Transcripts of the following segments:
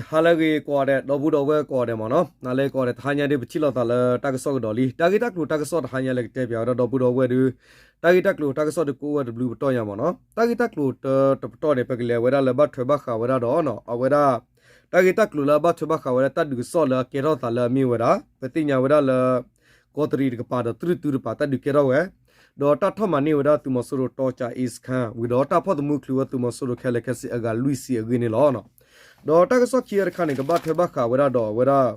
ဟါလၢအဂ့ၤကိးဂၤဒဲး ဒီပုၢ်ဒီဝဲၢ်ကိးဂၤဒဲးမ့ၢ်နီၤ, နၤလၢကိးဂၤဒဲး တဟါညါဒ်ပထံၣ်လိာ်သးလၢတၢ်ကစီၣ်ကဒီးလံ. တၢ်ဂ့ၢ်တၢ်ကျိၤတၢ်ကစီၣ်တဟါညါလၢကတဲပၠးဝဲဒၣ်ဒီပုၢ်ဒီဝဲၢ်ဒီး တၢ်ဂ့ၢ်တၢ်ကျိၤတၢ်ကစီၣ်ဒ်ကအိၣ်ဝဲတဘျုးပတီၢ်ညါမ့ၢ်နီၤ. တၢ်ဂ့ၢ်တၢ်ကျိၤတပတီၢ်န့ၣ် ပကလဲၤဝဲဒၣ်လၢဘၣ်ထွဲဘၣ်ဃးဝဲဒၣ်ဒီး အဝဲဒၣ် တၢ်ဂ့ၢ်တၢ်ကျိၤလၢအဘၣ်ထွဲဘၣ်ဃးဝဲဒၣ်တၢ်ဒုးကစီၣ်လၢအကဲထီၣ်သးလၢအမ့ၢ်ဝဲဒၣ် ပသ့ၣ်ညါဝဲဒၣ်လၢ ကီးတရံးတကပၤဒီးတြုၢ်တုတပၤတၢ်ဒုးကဲထီၣ်ဝဲ ဒီးတၢ်ထီၣ်မၤန့ၢ်ဝဲဒၣ်သုးမီၤစိရိၤတီကၠၤအ့စခန်း ဝံၤဒီးတၢ်ဖီၣ်သမူချုးဝဲသုးမီၤစိရိၤခဲလၢာ်ခဲဆ့အဂၤလွံၢ်ဆံအဂ့ၢ်န့ၣ်လီၤ. ဒီးတၢ်ကစီၣ်ခံဂၤတခါန့ၣ် ကဘၣ်ထွဲဘၣ်ဃးဝဲဒၣ်ဒီးအဝဲဒၣ်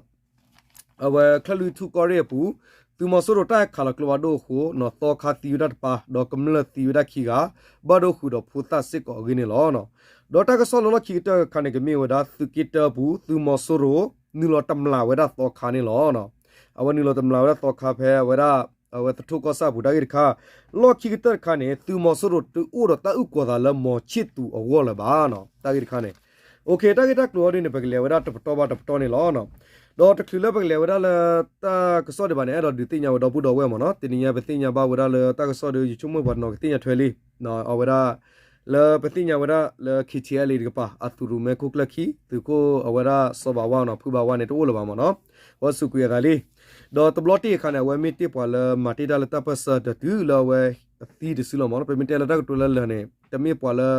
အဝဲချၢၣ်လွံၢ်ထူၣ်ကီၢ်ရ့ၣ်အပူၤ သုးမီၤစိရိၤတၢ်ဟဲခးလီၤကျိဖးဒိၣ်အဃိ နီၢ်သီခါသံဝဲဒၣ်တပၤ ဒီးကမျၢၢ်သံဝဲဒၣ်ခံဂၤ ဘၣ်ဒိဃုာ်ဒီးဖိသၣ်စ့ၢ်ကီးအဂ့ၢ်န့ၣ်လီၤ. ဒီးတၢ်ကစီၣ်လၢလီၢ်ခံကတၢၢ်တခါန့ၣ် ကမ့ၢ်ဝဲဒၣ်သုးက့တၢအပူၤ သုးမီၤစိရိၤ နုာ်လီၤတမျာ်ဝဲဒၣ်သီခါန့ၣ်လီၤ. အဝဲနုာ်လီၤတမျာ်ဝဲဒၣ်သီခါဖဲအဝဲဒၣ် အဝဲသထူၣ်ကီၢ်ဆၣ်အပူၤတၢ်ဂ့ၢ်တခါ, လီၢ်ခံကတၢၢ်တခါန့ၣ် သုးမီၤစိရိၤတအိၣ်ဒီးတၢ်အုၣ်ကီၤသးလၢမီၤဆံၣ်သူးအဂီၢ်လၢၤဘၣ်နီၤ တၢ်ဂ့ၢ်တခါန့ၣ် တၢ်ဂ့ၢ်တၢ်ကျိၤအံၤဒ်န့ၣ် ပကလဲၤဝဲဒၣ်တပတီၢ်ဘၣ်တပတီၢ်န့ၣ်လီၤ. ဒီးတချုးလၢပကလဲၤဝဲဒၣ်လၢတၢ်ကစီၣ်ဒံးဘၣ်န့ၣ် အဲၣ်ဒိးဒုးသ့ၣ်ညါဝဲဒီပုၢ်ဒီဝဲၢ်မ့ၢ်နီၤ, တနံၤညါပသ့ၣ်ညါဘၣ်ဝဲဒၣ်လၢတၢ်ကစီၣ်ဒီး ယဆိကမိၣ်ပှၤတနီၤကသ့ၣ်ညါထွဲလံ, အဝဲဒၣ် လၢပသ့ၣ်ညါဝဲဒၣ်လၢ KTLA တကပၤ အသုးရိၣ်မဲခိၣ်ကျၢၢ်ခံ သုးခိၣ်အဝဲဒၣ်စီၤဘးဝါနီၤ ဖုဘးဝါန့ၣ် တအိၣ်လၢၤဘၣ်မ့ၢ်နီၤ, အဝဲစူးကွံာ်အသးလံ. ဒီးတဘျီတ့ၢ်အခါန့ၣ် အဝဲမ့ၢ်တ့ၢ်ပှၤလၢမၤတ့ၢ်တၢ်လၢတၢ်ပၢၢ်ဆၢတတုၤလၢအဝဲအသံတစုလီၤမ့ၢ်နီၤ, ပမ့ၢ်တဲလၢတၢ်ကတိၤလၢလၢာ်န့ၣ် တမ့ၢ်ပှၤလၢ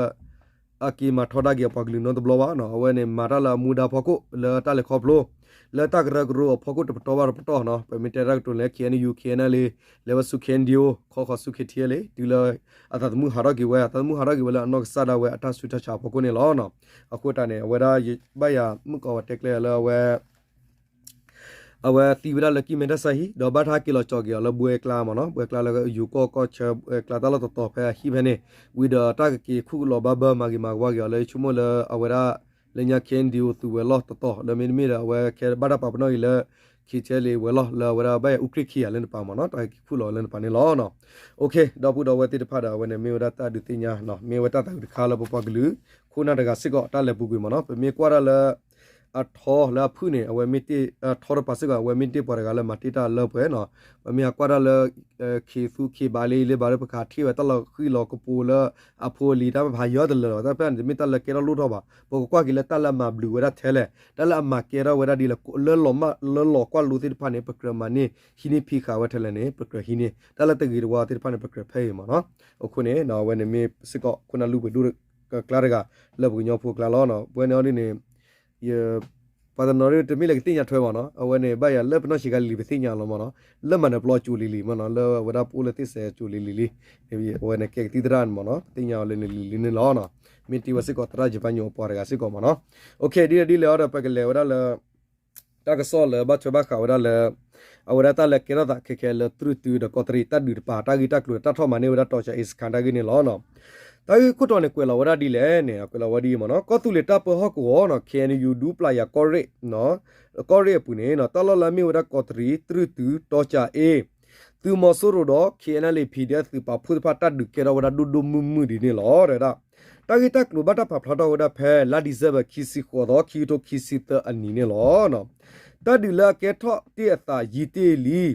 အက့ၤမၤထီဒါက့ၤအပှၤကလုာ်နီတဘျီဘၣ်နီၤ, အဝဲန့ၣ်မၤတၢ်လၢအမူဒါဖီခိၣ် လၢတၢ်လဲၤခီဖျိ လၢတၢ်ကရၢကရိအဖီခိၣ်တပတီၢ်ဘၣ်တပတီၢ်နီၤ, ပမ့ၢ်တဲတၢ်ကတိၤလၢ KNU KNLA လဲၤဝဲဆူ KNDO ခီဃီၤဆူ KTLA တုၤလၢအသးသမူဟးထီၣ်က့ၤဝဲ အသးသမူဟးထီၣ်က့ၤဝဲလၢအနီၢ်ကစၢ်ဒၣ်ဝဲအတၢ်ဆူးတၢ်ဆါအဖီခိၣ်န့ၣ်လီၤ. အဃိတၢ်န့ၣ် အဝဲဒၣ်ဘၣ်ယၤမုၣ်ကီးဝဲတဲကျဲလၢအဝဲ အဝဲသံဝဲဒၣ်လၢကံၢ်မဲတၢ်ဆါဟံၣ် ဒီးဘၣ်တၢ်ဟဲက့ၤလီၤကၠီၤက့ၤအီၤလၢဘှဲကျါမ့ၢ်နီၤ, ဘှဲကျါလၢယိၤကီၢ်ကီၢ်ဆၢ ဘှဲကျါတၢ်လီၢ်တတီၤဖဲအဟံၣ်ဖဲန့ၣ်, ဝံၤဒီးတၢ်ကက့ၤခူၣ်လီၤဘၣ်ဘၢမၤဂ့ၤမၤဝါက့ၤအီၤလၢယဆိကမိၣ်လၢအဝဲဒၣ် လၢညါ KNDO သုးဝဲၤလီၢ်တတီၤ လၢမ့တမ့ၢ်ဒီးအဝဲခဲဘၣ်တၢ်ပာ်ပနီၣ်အံၤလၢ KTLA ဝဲၤလီၢ်လၢအဝဲဒၣ်ဘၣ်ယၤအူကြ့ၢ်ခံဂၤလၢန့ၣ်တပၤမ့ၢ်နီၤ, တၢ်က့ၤခူၣ်လီၤလၢန့ၣ်တပၤန့ၣ်လီၤ. ဒီပုၢ်ဒီဝဲၢ်သ့ၣ်တဖၣ်ဒီးအဝဲန့ၣ်မ့ၢ်ဝဲဒၣ်တၢ်ဒုးသ့ၣ်ညါ မ့ၢ်ဝဲတၢ်သးဝံၤတခါလၢပပှၤကလုာ် ခိၣ်နၢ်တဂၤစ့ၢ်ကီးတၢ်လဲၤပူၤကွံာ်မ့ၢ်နီၤ, ပမ့ၢ်ကွၢ်ဒၣ်လၢ အထီလၢအဖုၣ်န့ၣ် အဝဲမ့ၢ်တ့ၢ် အထီတပၤစ့ၢ်ကီး အဝဲမ့ၢ်တ့ၢ်ပှၤတဂၤလၢမၤတ့ၢ်တၢ်လၢပှဲၤနီၤ, ပမ့ၢ်ဟးကွၢ်ဒၣ်လၢ ခ့သူခ့ဘးလၢလၢဘၣ်ဒီး ပကဟးထံၣ်ဝဲတၢ်လီၤဃံၤလီၤကပိၤလၢအဖိအလံၤ တၢ်ပဖးယီၤတလၢာ်လီၤ, တၢ်ဖဲန့ၣ် တမ့ၢ်တၢ်လၢကဲထီၣ်လိၣ်ထီၣ်ဘၣ်, ပကကွၢ်က့ၤလၢတၢ်လၢအမၤဘျုးဝဲဒၣ်ထဲလဲၣ်, တၢ်လၢအမၤကဲထီၣ်ဝဲဒၣ်ဒ်လဲၣ်, လၢလီၤမၢ်လၢလီၤကွၢ်လိသ့ၣ်တဖၣ်န့ၣ် ပကြၢးမၤန့ၢ်ဟံးန့ၢ်ဖံးဃာ်ဝဲထဲလဲၣ်န့ၣ် ပကြၢးဟံးန့ၢ်, တၢ်လၢတဂ့ၤတဝါသ့ၣ်တဖၣ်န့ၣ် ပကြၢးဖဲအံၤမ့ၢ်နီၤ. အဃိန့ၣ် အဝဲန့ၣ်မ့ၢ်စ့ၢ်ကီး ခိၣ်နၢ်လူၢ်ပှ့ၤဒိၣ်ကျါတဂၤ လၢပကညီဖိအကျါလီၤ. ပဝဲန့ၣ်အီၤဒ်န့ၣ် ယ ပှၤတနီၤဒ်တမ့ၢ်လၢကသ့ၣ်ညါထွဲဘၣ်နီၤ, အဝဲန့ၣ် ဘၣ်ယၤလၢပနီၢ်ဆံးခါလံၤလံၤပသ့ၣ်ညါလီၤမ့ၢ်နီၤ, လၢမၤနၢၤပျီကၠိလံၤလံၤမ့ၢ်နီၤ, လၢအဝဲဒၣ်ပအိၣ်လၢသ့ၣ်စဲးကၠိလံၤလံၤလံၤ, အဝဲန့ၣ်ကဲကသံၣ်သရၣ်န့ၣ်မ့ၢ်နီၤ, ပသ့ၣ်ညါအီၤလၢန့ၣ်လံၤလံၤန့ၣ်လီၤ. မ့ၢ်တ့ၢ်ဝဲစ့ၢ်ကီးသရၣ်ယပၢ်ညိၣ်အပှၤတဂၤစ့ၢ်ကီးမ့ၢ်နီၤ. ဒ်လဲၣ်ဒ်လဲၣ်အီၤဒီး ပကလဲၤဝဲဒၣ်လၢ တၢ်ကစီၣ်လၢဘၣ်ထွဲဘၣ်ဃးဝဲဒၣ်လၢ အဝဲဒၣ်တၢ်လၢကဲထီၣ်သးခဲခဲလၢတြုၢ်တုဒီးကီးတရံးတၢ်ဒုးတပၤ တၢ်ဂ့ၢ်တၢ်ကျိၤ တၢ်ထီၣ်မၤန့ၢ်ဝဲဒၣ်တီကၠၤအ့စခန်းတၢ်ဂ့ၢ်န့ၣ်လီၤ. တၢ်ဂ့ၢ်ခိၣ်တီန့ၣ် ကွဲးလီၤဝဲဒၣ်ဒ်လဲၣ်န့ၣ် ကွဲးလီၤဝဲဒ်အံၤမ့ၢ်နီၤ, ကီၢ်သူလ့ၤတၢ်ပၢဟီၣ်ကဝီၤနီၤ KNU ဒူပျၢ်ယၤကီၢ်ရ့ၣ် ကီၢ်ရ့ၣ်အပူၤန့ၣ် တၢ်လီၢ်လၢအမ့ၢ်ဝဲဒၣ်ကီးတရံး တြုၢ်တု တီကၠၤအ့ သုးမီၤစိရိၤဒီး KNLA PDF သုးပာ်ဖှိၣ်တဖၣ်တၢ်ဒုးကဲထီၣ်ဝဲဒၣ်ဒိၣ်ဒိၣ်မုၢ်မုၢ်ဒ်န့ၣ်လီၤ. တၢ်ဂ့ၢ်တၢ်ကျိၤဘၣ်တၢ်ပာ်ဖျါထီၣ်ဝဲဒၣ်ဖဲလါ December ခံဆံဃိးသီ ခံကထိခံဆံသၢအနံၤန့ၣ်လီၤ. တၢ်ဒုးလၢအကဲထီၣ်တ့ၢ်အသးယံာ်တ့ၢ်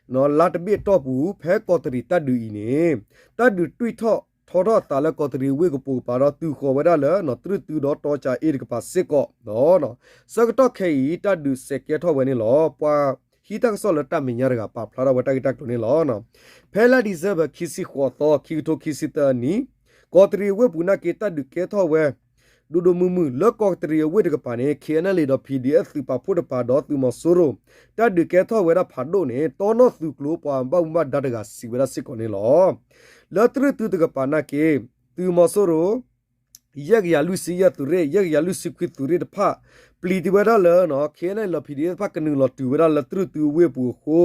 လံ လါတဘ့ၣ်အတီၢ်ပူၤ ဖဲကီးတရံးတၢ်ဒုးအံၤန့ၣ် တၢ်ဒုးတွံၢ်ထီၣ်ထီထီၣ်အသးလၢကီးတရံးဝ့ၢ်ကပိာ်ကပၤဒီး တုၤဃီၤဝဲဒၣ်လၢ တြုၢ်တုဒီးတီကၠၤအ့တကပၤစ့ၢ်ကီးလီၤ. ဆၢကတီၢ်ခဲအံၤ တၢ်ဒုးစဲးကဲထီၣ်ဝဲန့ၣ်လီၤ. ပှၤဟံးတၢ်ကစီၣ်လၢတၢ်မဲာ်ညါတဂၤ ပာ်ဖျါထီၣ်ဝဲတၢ်ဂ့ၢ်တၢ်ကျိၤန့ၣ်လီၤ. ဖဲလါ December ခံဆံဃိးသီ ခံကထိခံဆံသၢအနံၤ ကီးတရံးဝ့ၢ်ပူၤနာ်က့ တၢ်ဒုးကဲထီၣ်ဝဲ ဒိၣ်ဒိၣ်မုၢ်မုၢ် လၢကီးတရံးအဝ့ၢ်တကပၤန့ၣ် KNLA ဒီး PDF သုးပာ်ဖှိၣ်တပၤဒီးသုးမီၤစိရိၤ တၢ်ဒုးကဲထီၣ်ဝဲဒၣ်ဖးဒိၣ်န့ၣ် တီနီၢ်သုးကျိၤပှၤဘၣ်မူဘၣ်ဒါတဂၤစံးဝဲဒၣ်စ့ၢ်ကီးန့ၣ်လီၤ. လၢတြုၢ်တုတကပၤနာ်က့ သုးမီၤစိရိၤ ယဲၢ်ကယၤလွံၢ်ဆံယဲၢ်သုးရ့ၣ် ယဲၢ်ကယၤလွံၢ်ဆံခွံသုးရ့ၣ်တဖၣ် ပျံၤတံၢ်ဝဲဒၣ်လၢ KNLA ဒီး PDF တဖၣ်ကနုာ်လီၤတုၤဝဲဒၣ်လၢတြုၢ်တုဝ့ၢ်ပူၤအဃိ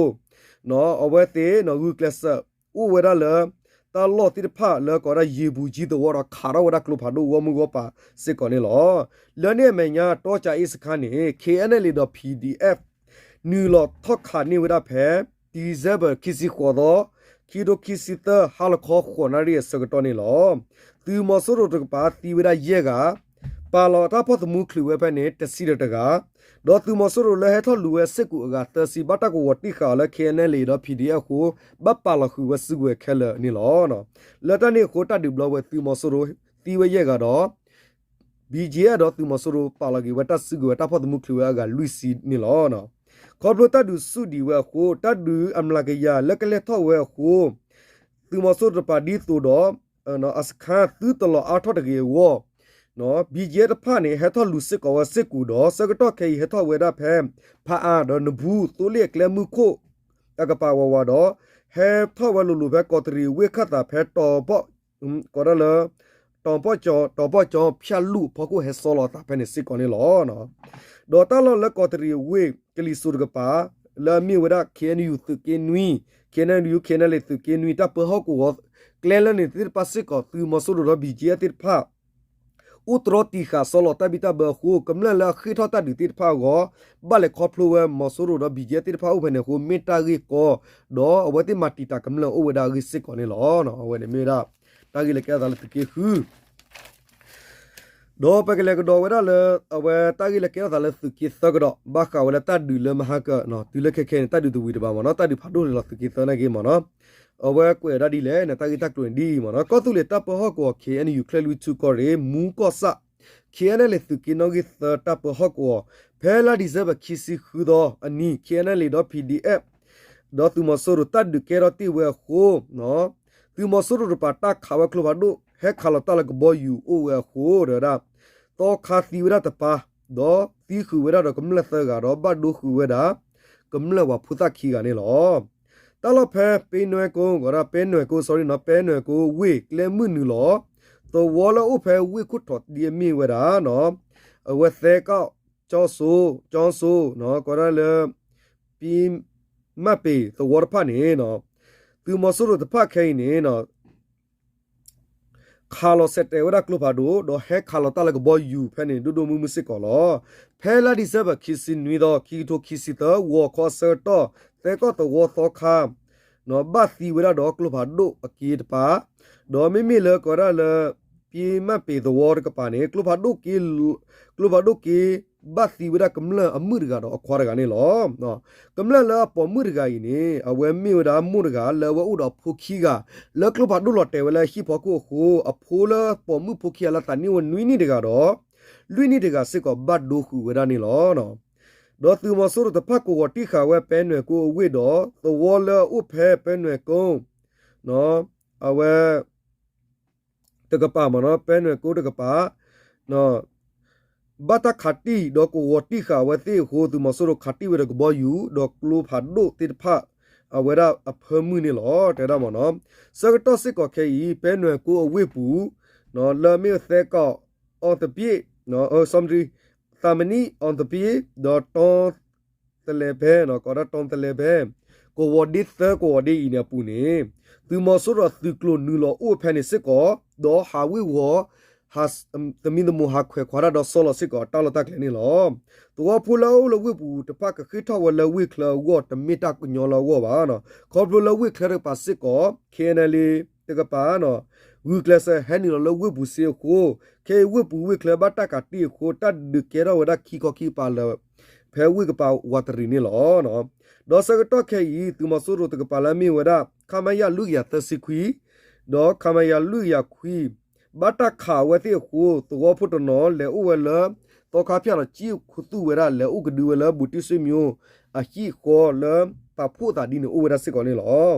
အဝဲသ့ၣ်ဂုာ်ကျဲးစၢးအိၣ်ဝဲဒၣ်လၢ တၢ်လီၢ်သ့ၣ်တဖၣ်လၢကိးဝဲဒၣ်ယံၤပူၤယံၤသဝီဒီးခးထီၣ်ဝဲဒၣ်ကျိဖးဒိၣ်ဂီၢ်မုၢ်ဂီၢ်ပၤစ့ၢ်ကီးန့ၣ်လီၤ. လၢန့ၣ်အမဲာ်ညါ တီကၠၤအ့စခန်းန့ၣ် KNLA ဒီး PDF နုာ်လီၤထီၣ်ခးန့ၢ်ဝဲဒၣ်ဖဲ December ခံဆံဃိးသီ ခံကထိခံဆံသၢ ဟါလီၤခီဃိးနၣ်ရံၣ်အဆၢကတီၢ်န့ၣ်လီၤ. သုးမီၤစိရိၤတကပၤသံဝဲဒၣ်ယဲၢ်ဂၤ, ပာ်လီၤတၢ်ဖီၣ်သမူချုးဝဲဖဲန့ၣ် တဆံဒီးတဂၤ, ဒီးသုးမီၤစိရိၤလၢဟဲထီၣ်လူၤဝဲစ့ၢ်ကီးအဂၤသၢဆံ ဘၣ်တၢ်ကဝီၤတံၢ်ဃာ်အီၤလၢ KNLA ဒီး PDF အဃိ ဘၣ်ပာ်လီၤဃုာ်ဝဲစုကဝဲၤခဲလၢာ်န့ၣ်လီၤ. လၢတၢ်န့ၣ်အဃိ တၢ်ဒုးဘျီဝဲသုးမီၤစိရိၤသံဝဲယဲၢ်ဂၤဒီး ဘံၣ်ကၠ့အၣ်ဒီးသုးမီၤစိရိၤပာ်လီၤက့ၤဝဲတၢ်စုကဝဲၤတၢ်ဖီၣ်သမူချုးဝဲအဂၤလွံၢ်ဆံန့ၣ်လီၤ. ခီဖျိတၢ်ဒုးဆူၣ်ဒံးဝဲအဃိ တၢ်ဒုးအမျးကယၤလၢကလဲၤထီၣ်ဝဲအဃိ သုးမီၤစိရိၤတပာ်ဒ်သိးဒီး အစခါသုတလီၤအါထီၣ်တဂ့ၤအဂီၢ် ဘံၣ်ကၠ့တဖၣ်န့ၣ် ဟဲထီၣ်လူၤစ့ၢ်ကီးဝဲစ့ၢ်ကီးဒီး ဆၢကတီၢ်ခဲအံၤဟဲထီၣ်ဝဲဒၣ်ဖဲ ဖးအါဒီးနဘူး သိလ့ၣ်အကျဲမုၢ်ခိၣ် အကပၤဝးဝးဒီး ဟဲထီၣ်ဝဲလိၤလိၤဖဲကီးတရံးဝ့ၢ်ခၣ်သးဖဲတီၤပီၣ် ကီးဒၣ်လၢ တီၤပီၣ်ကၠီ တီၤပီၣ်ကၠီ ဖၠၣ်လူၢ်အဖီခိၣ်ဟဲစီလီၤအသးဖဲန့ၣ်စ့ၢ်ကီးန့ၣ်လီၤ. ဒီးတၢ်လီၢ်လၢကီးတရံးအဝ့ၢ်ကလံၤစိးတကပၤ လၢအမ့ၢ်ဝဲဒၣ် ခ့ၣ်အဲၣ်ယူၣ် သုးက့နွံ ခ့ၣ်အဲၣ်ယူၣ် ခ့ၣ်အဲၣ်ယူၣ် သုးက့နွံ တၢ်ပၢဟီၣ်ကဝီၤကျဲလၢန့ၣ်သ့ၣ်တဖၣ်စ့ၢ်ကီး သုးမီၤစိရိၤဒီး ဘံၣ်ကၠ့သ့ၣ်တဖၣ် အိၣ်တြီတံာ်ဃာ်စီလီၤတၢ်ဘံၣ်တၢ်ဘၢအဃိ ကမျၢၢ်လၢအဃ့ၢ်ထီၣ်တၢ်ဒုးသ့ၣ်တဖၣ်အဂီၢ် ဘၣ်လဲၤခီဖျိဝဲမီၤစိရိၤဒီး ဘံၣ်ကၠ့သ့ၣ်တဖၣ်အိၣ်ဖဲန့ၣ်အဃိ မ့ၢ်တၢ်ဂ့ၢ်ကီ ဒီးအဝဲသ့ၣ်မၤတံာ်တာ်ကမျၢၢ်အိၣ်ဝဲဒၣ်အဂ့ၢ်စ့ၢ်ကီးန့ၣ်လီၤ. အဝဲန့ၣ်မ့ၢ်ဝဲဒၣ် တၢ်ဂ့ၢ်လၢကဲထီၣ်သးလၢသုးက့ဃု ဒီးပကလဲၤကဒီးဝဲဒၣ်လၢ အဝဲတၢ်ဂ့ၢ်လၢကဲထီၣ်သးလၢသုးက့သၢကဒီး ဘၣ်ဃးဝဲလၢတၢ်ဒုးလၢမဟါက တုၤလၢခဲခဲန့ၣ် တၢ်ဒုးတဝံၤတဘၣ်မ့ၢ်နီၤ တၢ်ဒုးဖးဒိၣ်လီၤသုးက့သၢနာ်က့မ့ၢ်နီၤ အဝဲကွဲးဝဲဒၣ်ဒ်လဲၣ်န့ၣ် တၢ်ဂ့ၢ်တၢ်ကျိၤန့ၣ်ဒ်အံၤမ့ၢ်နီၤ ကီၢ်သူလ့ၤတၢ်ပၢဟီၣ်ကဝီၤ ခ့ၣ်အဲၣ်ယူၣ် ချဲၣ်လွံၢ်ထူၣ်ကီၢ်ရ့ၣ် မူကီၢ်ဆၣ် ခ့ၣ်အဲၣ်ယူၣ် သုးက့နီၣ်ဂံၢ်သၢတၢ်ပၢဟီၣ်ကဝီၤ ဖဲလါဒံၣ်စဲဘၢၣ်ခံဆံဃုသီအနံၤ ခ့ၣ်အဲၣ်ယူၣ်ဒီး ပီၣ်ဒီအ့ၣ် ဒီးသုးမီၤစိရိၤတၢ်ဒုးကဲထီၣ်တ့ၢ်ဝဲအဃိ သုးမီၤစိရိၤတပၤတၢ်ခးဝဲကျိဖးဒိၣ် ဟဲခးလီၤတၢ်လၢကဘီယူၤအိၣ်ဝဲအဃိ တဲဝဲဒၣ် သီခါသံဝဲဒၣ်တပၤ ဒီးသံဃုာ်ဝဲဒၣ်ဒီးကမျၢၢ်သၢဂၤဒီးဘၣ်ဒိဃုာ်ဝဲဒၣ် ကမျၢၢ်ပှၤဖိသၣ်ခံဂၤန့ၣ်လီၤ. တၢ်လီၢ်ဖဲပဲနွဲၣ်ကိ ကီးဒၣ် ပဲနွဲၣ်ကိ sorry နီၤ ပဲနွဲၣ်ကိဝ့ၢ်ကျဲမုၢ်နုာ်လီၤ သဝီလၢအအိၣ်ဖဲဝ့ၢ်ခိၣ်ထီၣ်ဒ်အမ့ၢ်ဝဲဒၣ် အဝဲသဲကီၣ် ကၠီစိ ကၠီစိ ကီးဒၣ်လၢ ပံမၣ်ပ့ၤသဝီတဖၣ်န့ၣ် သုးမီၤစိရိၤတဖၣ်ခဲအံၤန့ၣ် ခးလီၤဆဲးတဲာ်ဝဲဒၣ်ကျိဖးဒိၣ် ဒီးဟဲခးလီၤတၢ်လၢကဘီယူၤဖဲန့ၣ် ဒိၣ်ဒိၣ်မုၢ်မုၢ်စ့ၢ်ကီးလီၤ. ဖဲလါဒံၣ်စဲဘၢၣ်ခံဆံနွံသီ ခံကထိခံဆံသၢ ဂီၤခီအဆၢကတီၢ် သဲကီၣ်သဝီသီခါ ဘၣ်သံဝဲဒၣ်ဒီးကျိဖးဒိၣ်အက့တပၤ ဒီးမ့မ့ၢ်လၢကီးဒၣ်လၢ ပံမၣ်ပ့ၤသဝီတကပၤန့ၣ် ကျိဖးဒိၣ်က့ ကျိဖးဒိၣ်က့ ဘၣ်သံဝဲဒၣ်ကမျၢၢ်အမုၣ်တဂၤဒီးအခွါတဂၤန့ၣ်လီၤ. ကမျၢၢ်လၢအပိာ်မုၣ်တဂၤအံၤန့ၣ် အဝဲမ့ၢ်ဝဲဒၣ်မိၢ်တဂၤလၢအဝဲအိၣ်ဒီးအဖိခံဂၤ လၢကျိဖးဒိၣ်လီၤတဲာ်ဝဲလၢအဟံၣ်ဖီခိၣ်အဃိ အဖိလၢပိာ်မုၣ်ဖိခံဂၤလၢသးနံၣ်အိၣ်နွံနံၣ်တဂၤဒီး လွံၢ်နံၣ်တဂၤစ့ၢ်ကီးဘၣ်ဒိဃုာ်ဝဲဒၣ်န့ၣ်လီၤ. ဒီးသုးမီၤစိရိၤတဖၣ်ကဝီၤတံၢ်ဃာ်ဝဲပဲနွဲၣ်ကိအဝ့ၢ်ဒီး သဝီလၢအအိၣ်ဖဲပဲနွဲၣ်ကိ အဝဲ တကပၤမ့ၢ်နီၤ ပဲနွဲၣ်ကိတကပၤ ဘၣ်တၢ်ခးတံၢ်ဒီးကဝီၤတံၢ်ဃာ်အဝဲသ့ၣ်အဃိ သုးမီၤစိရိၤခးတံၢ်ဝဲဒီးကဘီယူၤ ဒီးကျိဖးဒိၣ်သ့ၣ်တဖၣ် အဝဲဒၣ်အဖၢမုၢ်န့ၣ်လီၤ တဲဝဲဒၣ်မ့ၢ်နီၤ. ဆၢကတီၢ်စ့ၢ်ကီးခဲအံၤ ပဲနွဲၣ်ကိအဝ့ၢ်ပူၤ လၢအမ့ၢ်သဲကီၣ် အီသပ့ၣ် သးမနံၣ် အီသပ့ၣ် ဒီးတီသလဲၤဖဲ ကီးဒၣ်တီသလဲၤဖဲ ကဝီၤဒ့သၢကဝီၤဒ့အံၤန့ၣ်အပူၤန့ၣ် သုးမီၤစိရိၤသုးကျိၤနုာ်လီၤအိၣ်ဖဲန့ၣ်စ့ၢ်ကီး ဒီးဟးဝ့ၢ်ဝီၤ သမံသမိးဟးခွဲးခွါတၢ်ဒီးစီလီၤစ့ၢ်ကီးတၢ်လီၢ်တၢ်ကျဲန့ၣ်လီၤ. သဝီဖိလၢအအိၣ်လၢဝ့ၢ်ပူၤတဖၣ်ကဃ့ၢ်ထီၣ်ဝဲလၢဝ့ၢ်ချၢအဂီၢ် တမ့ၢ်တၢ်ကညီလၢအဂီၢ်ဘၣ်. ခီဖျိလၢဝ့ၢ်ချၢတကပၤစ့ၢ်ကီး ခ့ၣ်အဲၣ်ယူၣ် တကပၤ ဂုာ်ကျဲးစၢးဟဲနုာ်လီၤလၢဝ့ၢ်ပူၤစ့အဃိ ခဲအံၤဝ့ၢ်ပူၤဝ့ၢ်ချၢဘၣ်တၢ်ကးတံၢ်အဃိ တၢ်ဒုးကဲထီၣ်ဝဲဒၣ်ခံခီခံကပၤလၢ ဖဲဝ့ၢ်ကပၤဝးတရံးန့ၣ်လီၤ. ဒီးဆၢကတီၢ်ခဲအံၤ သုးမီၤစိရိၤတကပၤလၢအမ့ၢ်ဝဲဒၣ် ခမရ လွံၢ်ကယၤသၢဆံခွံ ဒီး ခမရ လွံၢ်ကယၤခွံ ဘၣ်တၢ်ခးအဝဲသ့ၣ်အဃိ သဝီဖိတနီၤလဲၤအိၣ်ဝဲလၢ သီခါဖၠၣ်ဒီး ကံၣ်ခူသူၣ်ဝဲဒၣ် လဲၤအိၣ်ကဒုဝဲလၢ ဘူၣ်တံၢ်စ့မၠိ အဟံၣ်ဃီလၢ ပာ်ဖှိၣ်သးဒ်န့ၣ်အိၣ်ဝဲဒၣ်စ့ၢ်ကီးန့ၣ်လီၤ.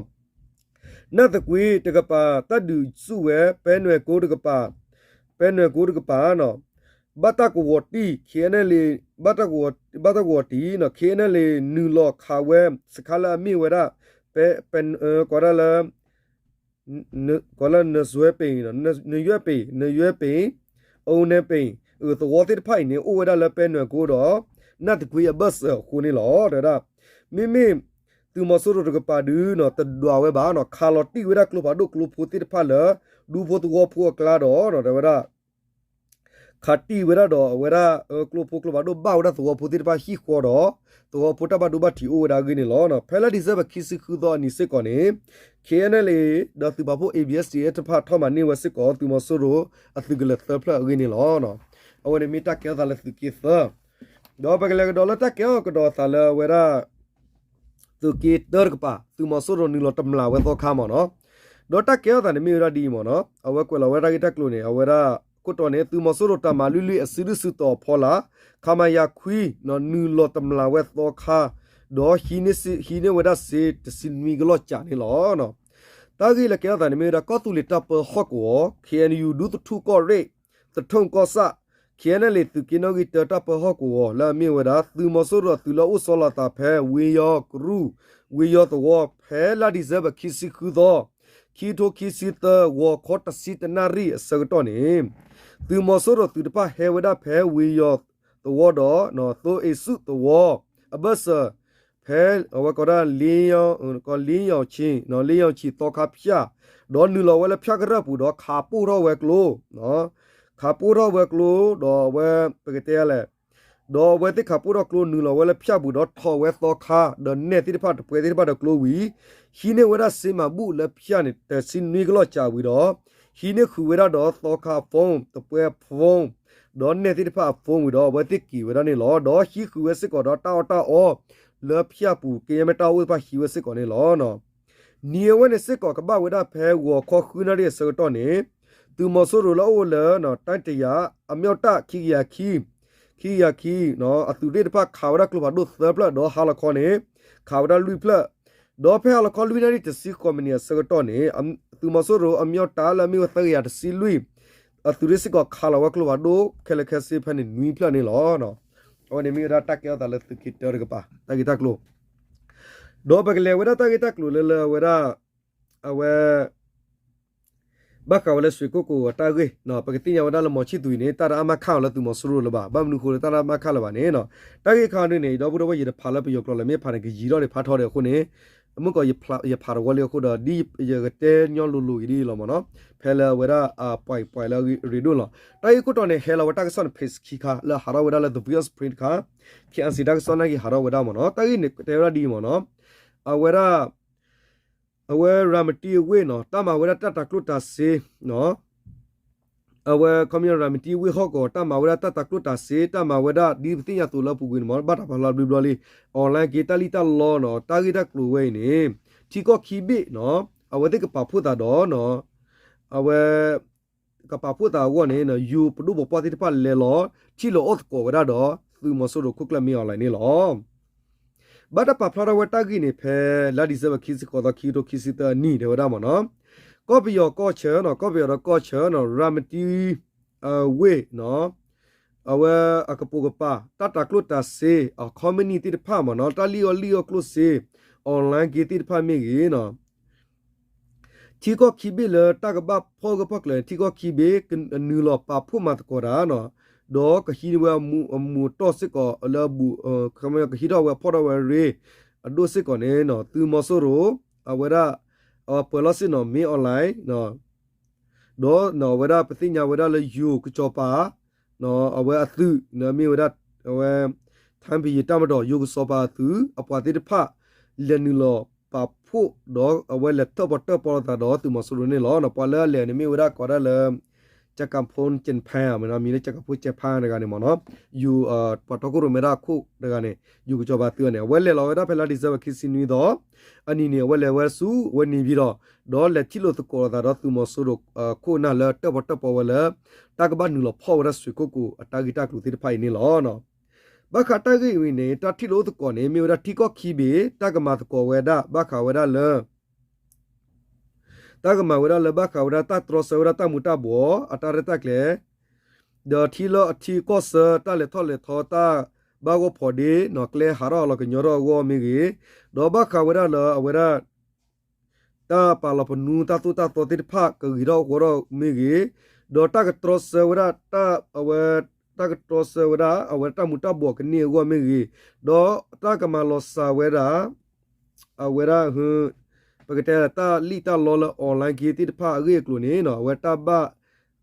နၢ်သကွ့ၤတကပၤ တၢ်ဒုးဆူၣ်ဝဲ ပဲနွဲၣ်ကိတကပၤ, ပဲနွဲၣ်ကိတကပၤ ဘၣ်တၢ်ကဝီၤတံၢ် ခ့ၣ်အဲၣ်ယူၣ် ဘၣ်တၢ်ကဝီၤတံၢ် ခ့ၣ်အဲၣ်ယူၣ် နုာ်လီၤခးဝဲ စခါလၢအမ့ၢ်ဝဲဒၣ် ပဲ ကိးဒၣ်လၢ ကိးလၢ နယွဲပ့ၤ နယွဲပ့ၤ နယွဲပ့ၤ အိၣ်နဲပ့ၤ သဝီသ့ၣ်တဖၣ်အံၤန့ၣ် အိၣ်ဝဲဒၣ်လၢပဲနွဲၣ်ကိဒီး နၢ်သကွ့ၤအဘၢၣ်စၢၤအဃိန့ၣ်လီၤ. တဲဝဲဒၣ် မ့မ့ၢ် သုးမီၤစိရိၤတကပၤဒုး တဒွးဝဲဘၣ် ခးလီၤတံၢ်ဝဲဒၣ်ကျိဖးဒိၣ်ကျိဖိသ့ၣ်တဖၣ်လၢ ဒူဖိသဝီဖိအကျါဒီး တဲဝဲဒၣ် ခးတံၢ်ဝဲဒၣ်ဒီးအဝဲဒၣ် ကျိဖိကျိဖးဒိၣ်ဘၣ်ဝဲဒၣ်သဝီဖိသ့ၣ်တဖၣ်ဟံၣ်ဃီဒီး သဝီဖိတၢ်ဘၣ်ဒိဘၣ်ထံးအိၣ်ဝဲဒၣ်အဂ့ၢ်န့ၣ်လီၤ. ဖဲလါဒံၣ်စဲဘၢၣ်ခံဆံဃုသီအနံၤစ့ၢ်ကီးန့ၣ် ခ့ၣ်အဲၣ်ယူၣ် ဒီးသုးပာ်ဖှိၣ် A B S D F တဖၣ်ထီၣ်မၤန့ၢ်ဝဲစ့ၢ်ကီး သုးမီၤစိရိၤအသုးကလၢၤသၢဖျၢၣ်အဂ့ၢ်န့ၣ်လီၤ. အဝဲန့ၣ်မ့ၢ်တၢ်ကဲထီၣ်သးလၢသုးက့သၢ ဒီးပကလဲၤကဒီးလၢတၢ်ကဲထီၣ်ကဒီးသးလၢအဝဲဒၣ် သုးက့တၢတကပၤ သုးမီၤစိရိၤနုာ်လီၤတမျၢ်ဝဲသီခါမ့ၢ်နီၤ. ဒီးတၢ်ကဲထီၣ်သးန့ၣ်မ့ၢ်ဝဲဒၣ်ဒ်အံၤမ့ၢ်နီၤ အဝဲကွဲးလီၤဝဲတၢ်ဂ့ၢ်တၢ်ကျိၤန့ၣ် အဝဲဒၣ် အခိၣ်တီန့ၣ် သုးမီၤစိရိၤတၢ်မၤလွံၢ်လွံၢ်အစုဒုၣ်စုတီၤအဖီလာ် ခမရ ခွံ နုာ်လီၤတမျၢ်ဝဲသီခါ ဒီးဟံးန့ၢ်ဝဲဒၣ်စ့ တဆံနွံကလီၢ်ကၠးန့ၣ်လီၤ. တၢ်ဂ့ၢ်လၢကဲထီၣ်သးန့ၣ်မ့ၢ်ဝဲဒၣ် ကီၢ်သူလ့ၤတၢ်ပၢဟီၣ်ကဝီၤ ခ့ၣ်အဲၣ်ယူၣ် ဒူသထူၣ်ကီၢ်ရ့ၣ် သထူၣ်ကီၢ်ဆၣ် ခ့ၣ်အဲၣ်လ့ၣ် သုးက့နီၣ်ဂံၢ်တၢတၢ်ပၢဟီၣ်ကဝီၤ လၢအမ့ၢ်ဝဲဒၣ် သုးမီၤစိရိၤအသုးလၢအအိၣ်ဆီလီၤအသးဖဲ ဝ့ၢ်ယီၤကရူၢ် ဝ့ၢ်ယီၤသဝီ ဖဲလါဒံၣ်စဲဘၢၣ် ခံဆံဃုသီ ခံကထိခံဆံသၢ ဂီၤခီတဆံတနၣ်ရံၣ်အဆၢကတီၢ်န့ၣ် သုးမီၤစိရိၤသုးတဖၣ်ဟဲဝဲဒၣ်ဖဲဝ့ၢ်ယီၤသဝီဒီး သိအ့ၣ်ဆူၣ်သဝီ အဘၢၣ်စၢၤ ဖဲအဝဲကိးဒၣ် လ့ယီၤ လ့ယီၤဆံ လ့ယီၤဆံသီခါဖၠၣ် ဒီးနုာ်လီၤဝဲလၢဖၠၣ်ကရၢၢ်ပူၤဒီးခးပိၢ်ထီၣ်ဝဲကျိ ခးပိၢ်ထီၣ်ဝဲကျိ ဒီးအဝဲ ပကတဲလဲၣ် ဒီးအဝဲသ့ၣ်ခးပိၢ်ထီၣ်ကျိနုာ်လီၤဝဲလၢဖၠၣ်ပူၤဒီးထီၣ်ဝဲသီခါ ဒီးနဲၣ်သ့ၣ်တဖၣ်တပှဲၤသ့ၣ်တဖၣ်ဒီးကျိဝံၤ ဟံးန့ၢ်ဝဲဒၣ်စ့မၤဘူၣ်လၢဖၠၣ်န့ၣ် တဆံနွံကလီၢ်ကၠးဝံၤဒီး ဟံးန့ၢ်ဃုာ်ဝဲဒၣ်ဒီးသီခါအphone တပှဲၤအphone ဒီးနဲၣ်သ့ၣ်တဖၣ်အphoneဝံၤဒီး အဝဲသ့ၣ်က့ၤဝဲဒၣ်န့ၣ်လီၤ. ဒီးဟံးဃုာ်ဝဲစ့ၢ်ကီးဒီးတၢ်အီၣ်တၢ်အီ လၢဖၠၣ်ပူၤ ကယဲၢ်မ့ၢ်တၢ်အိၣ်သ့ၣ်တဖၣ်ဟံးဝဲစ့ၢ်ကီးန့ၣ်လီၤ. နံၤအဝဲန့ၣ်စ့ၢ်ကီးကဘၣ်ဝဲဒၣ်ဖဲဂီၤခီဃုနၣ်ရံၣ်အဆၢကတီၢ်န့ၣ် သုးမီၤစိရိၤလၢအအိၣ်လၢ တၢ်တယၤ အမြောက်တပ် ခံကယၤခံ ခံကယၤခံ အသုးရ့ၣ်တဖၣ်ခးဝဲဒၣ်ကျိဖးဒိၣ်သၢဖျၢၣ် ဒီးဟါလီၤခီန့ၣ် ခးဝဲဒၣ်လွံၢ်ဖျၢၣ် ဒီးဖဲဟါလီၤခီလွံၢ်နၣ်ရံၣ်တဆံဃိးမံးနံးအဆၢကတီၢ်န့ၣ် သုးမီၤစိရိၤအမြောက်တပ်လၢအမ့ၢ်ဝဲသၢကယၤတဆံလွံၢ် အသုးရ့ၣ်စ့ၢ်ကီးခးလီၤဝဲကျိဖးဒိၣ် ခဲလၢာ်ခဲဆ့ဖဲန့ၣ်နွံဖျၢၣ်န့ၣ်လီၤ. အဝဲန့ၣ်မ့ၢ်ဝဲဒၣ်တၢ်ကဲထီၣ်သးလၢသုးက့တၢတကပၤ တၢ်ဂ့ၢ်တၢ်ကျိၤ ဒီးပကလဲၤဝဲဒၣ်တၢ်ဂ့ၢ်တၢ်ကျိၤလၢလၢအဝဲဒၣ် အဝဲ ဘၣ်ဃးဝဲလၢ ရွှေကုက္ကို အတၢ်ဂ့ၢ် ပကသ့ၣ်ညါဝဲဒၣ်လၢ မောင်ချစ်သူ အံၤန့ၣ် တၢ်တအါမးခးအီၤလၢသုးမီၤစိရိၤလၢၤဘၣ်. ဘၣ်မနုၤအဃိလၢတၢ်တအါမးခးလၢၤဘၣ်န့ၣ် တၢ်ဂ့ၢ်ခါဒုန့ၣ် ဒီပုၢ်ဒီဝဲၢ် ယတဖးလၢပယီၤကျိာ်လၢၤ မ့ၢ်ဖးန့ၣ် ကယံၤထီၣ်န့ၣ်ဖးထီဒီးအဃိန့ၣ် မုၢ်ကီး ယဖးတဝီလံအဃိဒီး ဒ်ယကတဲညီလိၤလိၤအံၤဒ်အံၤလီၤမ့ၢ်နီၤ. ဖဲလၢအဝဲဒၣ် ပွဲးပွဲးလၢအရ့ဒိၣ်လီၤ. တၢ်ဂ့ၢ်ခိၣ်တီန့ၣ် ဟဲလီၤဝဲတၢ်ကစီၣ်န့ၣ် page ခံခါ လၢဟးထီၣ်ဝဲဒၣ်လၢ The Viewers Print တခါ ခ့ၣ်အဲၣ်စံၣ် တၢ်ကစီၣ်နာ်က့ဟးထီၣ်ဝဲဒၣ်မ့ၢ်နီၤ. တၢ်ဂ့ၢ်န့ၣ်တဲဝဲဒၣ်ဒ်အံၤမ့ၢ်နီၤ. အဝဲဒၣ် အဝဲရၤမတံအဝ့ၢ်နီၤ တၢ်မၤဝဲဒၣ်တၢ်တၤကျိၣ်တၤစ့ အဝဲ ခီပညီ ရၤမတံအဝ့ၢ်ဟီၣ်ကဝီၤ တၢ်မၤဝဲဒၣ်တၢ်တၤကျိၣ်တၤစ့ တၢ်မၤဝဲဒၣ်ဒ်ပသ့ၣ်ညါအသိးလၢအပူၤကွံာ်န့ၣ်မ့ၢ်နီၤ ဘၣ်တၢ်ပာ်ဖျါဘျီဘျီလံ online က့ တၢ်လံၣ်တၢ်လီနီၤ တၢ်ဂ့ၢ်တၢ်ကျိၤဝဲအံၤန့ၣ် ထံကီၢ်ခံဘ့ၣ်နီၤ အဝဲသ့ၣ်ကပာ်ဖှိၣ်သးဒီး အဝဲ ကပာ်ဖှိၣ်သးအဂီၢ်န့ၣ် ယိၤပဒိၣ်ပပှၢ်သ့ၣ်တဖၣ်လဲၤလီၤ ထံၣ်လိာ်အီၣ်သကိးဝဲဒၣ်ဒီး သုးမီၤစိရိၤခိၣ်ကျၢၢ် မင်းအောင်လှိုင် န့ၣ်လီၤ. ဘၣ်တၢ်ပာ်ဖျါထီၣ်ဝဲတၢ်ဂ့ၢ်န့ၣ် ဖဲလါ December ခံဆံဃိးသီ ခံကထိခံဆံသၢအနံၤ တဲဝဲဒၣ်မ့ၢ်နီၤ. ကီၢ်ပယီၤကီၢ်ဆၢနီၤ ကီၢ်ပယီၤဒီးကီၢ်ဆၢနီၤ ရၤမတံ အဝ့ၢ်နီၤ အဝဲအကပိာ်ကပၤ တၢ်တၤကျိၣ်တၤစ့ အ company သ့ၣ်တဖၣ်မ့ၢ်နီၤ တၢ်လံၣ်အီၣ်လံၣ်အီၣ်ကျိၣ်စ့ online က့ သ့ၣ်တဖၣ်မ့ၢ်ဂ့ၤနီၤ ထံကီၢ်ခံဘ့ၣ်လၢတၢ်ကဘၣ်ဖီၣ်ဂၢၢ်ဖီၣ်ကျၢၤန့ၣ် ထံကီၢ်ခံဘ့ၣ် ကနုာ်လီၤပာ်ဖှိၣ်မၤသကိးတၢ်နီၤ ဒီးကဟံးန့ၢ်ဝဲအမူးအတီၢ်စ့ၢ်ကီးလၢအဘူး ကဟံးထီၣ်ဝဲဖီၣ်ထီၣ်ဝဲရ့ အဒိၣ်စ့ၢ်ကီးန့ၣ်နီၤ သုးမီၤစိရိၤ အဝဲဒၣ် အပၢၤလီၢ်စ့ၢ်နီၤ မင်းအောင်လှိုင် ဒီးအဝဲဒၣ်ပသ့ၣ်ညါဝဲဒၣ်လၢယိၤကစီၤပၤ အဝဲအသုးန့ၣ်မ့ၢ်ဝဲဒၣ် အဝဲ ထၢဖံးယံၤတၢ်မၤဒီး ယိၤကစီၤပၤအသုး အပှၤသ့ၣ်တဖၣ် လဲၤနုာ်လီၤပာ်ဖှိၣ်ဒီးအဝဲလဲၤထၢၣ်ပီၣ်တၢၣ်ပီၣ်လိာ်သးဒီးသုးမီၤစိရိၤန့ၣ်လီၤ. ပှၤလၢအလဲၤန့ၣ်မ့ၢ်ဝဲဒၣ်ကိးဒၣ်လၢ ကၠကၤဖိ ကၠဲးဖၣ် မ့ၢ်နီၤ မံၤလၢ ကၠကၤဖိ ကၠဲးဖၣ် တဂၤန့ၣ်မ့ၢ်နီၤ ယိၤ ပှၤတီခိၣ်ရိၣ်မဲတၢ်အခိၣ်တဂၤန့ၣ် ယိၤကစီၤပၤအသုးန့ၣ် အဝဲလဲၤလီၤဝဲဒၣ်ဖဲလါ December ခံဆံနွံသီ အနံၤန့ၣ် အဝဲလဲၤဝဲဆူဝဲန့ၣ်ပၠံၤဒီး ဒီးလဲၤထံၣ်လိာ်သကိးလိာ်သးဒီးသုးမီၤစိရိၤခိၣ်နၢ်လၢတၢၣ်ပီၣ်တၢၣ်ပီၣ်ဝဲလၢ တၢ်ကဘၣ်နုာ်လီၤဖီၣ်ဝဲဒၣ် ရွှေကုက္ကို အတၢ်ဂ့ၢ်တၢ်ကျိၤသ့ၣ်တဖၣ်အံၤန့ၣ်လီၤ. ဘၣ်ဃးတၢ်ဂ့ၢ်ဝဲန့ၣ် တၢ်ထံၣ်လိာ်အိၣ်သကိးန့ၣ် မ့ၢ်ဝဲဒၣ်ထံကီၢ်ခံဘ့ၣ် တၢ်ကမၤသကိးဝဲဒၣ် ဘၣ်ဃးဝဲဒၣ်လၢ တၢ်ကမၤဝဲဒၣ်လၢဘၣ်ဃးဝဲဒၣ်တၢ်တြီဆၢဝဲဒၣ်တၢ်မူၤတၢ်ဘှီး အတၢ်ရဲၣ်တၢ်ကျဲၤ ဒီးထံလၢအထံကီၢ်ဆၢ တၢ်လဲၤထီၣ်လဲၤထီ တၢ်ဘၣ်ဂီၢ်ဖီဒ့ နီၢ်ကျဲဟးထီၣ်ဟးလီၤကညီထီၣ်အဂီၢ်မ့ၢ်ဂ့ၤ, ဒီးဘၣ်ဃးဝဲဒၣ်လၢအဝဲဒၣ် တၢ်ပာ်လီၤပနူတၢ်သိၣ်တၢ်သီသ့ၣ်တဖၣ် ကဂ့ၤထီၣ်အဃီထီၣ်မ့ၢ်ဂ့ၤ, ဒီးတၢ်ကတြီဆၢဝဲဒၣ် အဝဲ တၢ်ကတြီဆၢဝဲဒၣ် အဝဲဒၣ်တၢ်မူၤတၢ်ဘှီးကန့ၢ်အဂီၢ်မ့ၢ်ဂ့ၤ, ဒီးတၢ်ကမၤလီၤစှၤဝဲဒၣ် အဝဲဒၣ် ပကတဲတၢ်လံၣ်တၢ်လီလၢ online က့ သ့ၣ်တဖၣ်အဂ့ၢ်အကျိၤန့ၣ် အဝဲတၢ်ဘၣ်